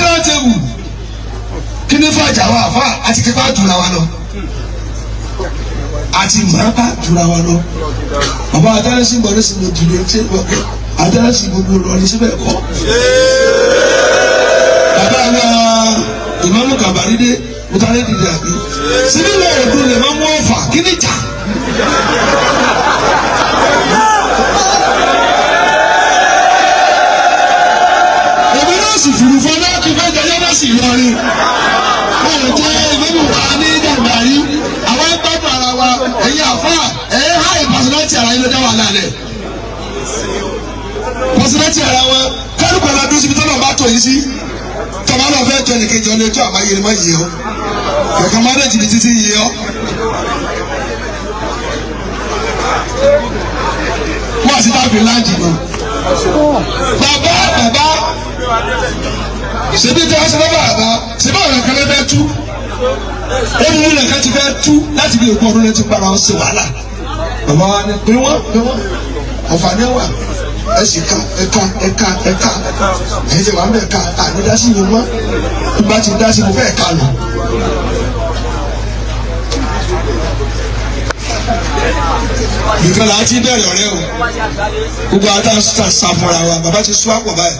sí round table. Kí ni fàjà wa àfa àti kíkọ́ àjùra wa lọ, àti màábà jura wa lọ. Bàbá adarẹ́sì gbọ́dọ̀ sí mo dìde ṣé adarẹ́sì gbogbo lọ ní síbẹ̀ kọ́. Bàbá wa ìmáàmù Kàbárí dé mutare dìde àbí síbí wọ́n ò dùn lè má mú ọ̀fà kí ni jà. Èmi náà sì fùrù fún náà kí fẹ́ jẹjẹ́ náà sì lọrin. Wọ́n ò jẹ́ ìmáàmù wa ní Gàmbàrí àwọn gbádùn ara wa ẹ̀yin àfa ẹ̀yin háì pàṣẹláńtì ara yín ló dá wà lálẹ́. Pàṣẹláńtì ara wọn kálukú ọ̀la dúró síbi tọ́lọ̀ bá tò yín sí. Tọ́ba náà fẹ́ jọ nìkejì ọ̀lẹ́ tó àmọ́ yé ni má yé ọ. Kẹ̀kẹ́ má dé jìbìtì tí yé ọ. Wọ́n àti tábìlì láǹdì nù. Bàbá bàbá ṣebí tí wọ́n ṣe bàbá bàbá ṣebí ọ̀rọ̀ kan lè fẹ́ tú. Ebi rẹ̀ kan ti fẹ́ tú láti bí òkú ọdún rẹ̀ ti para wọn ṣe wàhálà. Bàbá wa ni pé wọ́n pé wọ́n ọ̀fàní wà ẹ sì ká ẹ̀ka ẹ̀ka ẹ̀ka ẹ̀yin ti wà mẹ́ ẹ̀ka àní dásí yìí mọ́ bí bá ti dásí mo fẹ́ ẹ̀ka lọ. Nìkan là á ti bẹ̀rẹ̀ ọ̀rẹ́ o. Gbogbo ata sá fúnra wa, bàbá ti sún àpọ̀ báyìí.